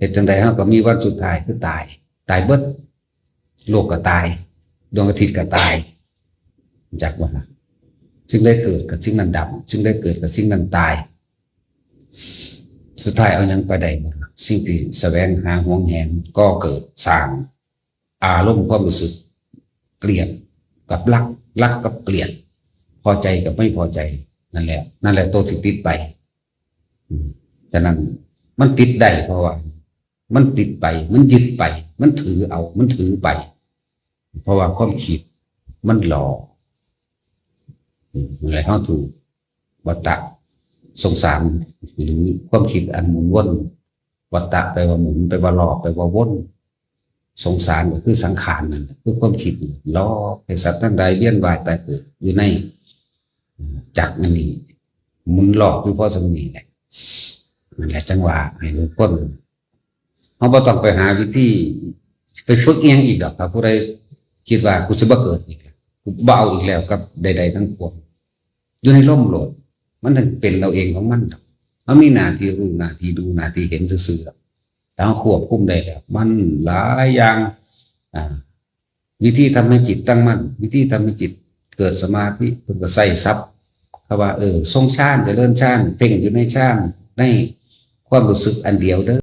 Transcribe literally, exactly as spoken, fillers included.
เหตุจังใดเฮาก็มีวันสุดท้ายคือตาย ตายเบิด โลกก็ตาย ดวงอาทิตย์ก็ตาย จักว่านะสิ่งใดเกิดกับสิ่งนั้นดับ สิ่งใดเกิดกับสิ่งนั้นตาย สุดท้ายเอาหยังไปได้หมดล่ะสิ่งที่แสวงหาหวงแหนก็เกิดสร้าง อารมณ์ความรู้สึก เกลียดกับรัก รักกับเกลียด พอใจกับไม่พอใจ นั่นแหละ นั่นแหละตัวที่ติดไป อืมฉะนั้นมันติดได้เพราะว่า มันติดไป มันยึดไป มันถือเอา มันถือไป เพราะว่าความคิดมันหลอก อืมนั่นแหละเฮาถูกวัฏฏะสงสาร หรือความคิดอันหมุนวน วัฏฏะแปลว่าหมุน แปลว่าหลอก แปลว่าวน สงสารก็คือสังขารนั่นแหละคือความคิดหลอกให้สัตว์ทั้งหลายเวียนว่ายตายเกิดอยู่ในจักรอันนี้หมุนหลอกอยู่เพราะสำนี้แหละนั่นแหละจังหวะให้ทุกคนเขาบ่ต้องไปหาวิธีไปฝึกอิหยังอีกดอกถ้าผู้ใดคิดว่ากูจะบ่เกิดอีกแล้วกูบ่เอาอีกแล้วกับใดๆทั้งปวงอยู่ในร่มโลดมันถึงเป็นเราเองของมันดอกมันมีหน้าที่รู้หน้าที่ดูหน้าที่เห็นซื่อๆดอก ถ้าควบคุมได้แล้วมันหลายอย่างอ่าวิธีทำให้จิตตั้งมั่น วิธีทำให้จิตเกิดสมาธิเพิ่นก็ใส่ศัพท์คำว่าเออทรงฌานเจริญฌานเพ่งอยู่ในฌานในความรู้สึกอันเดียวเด้อ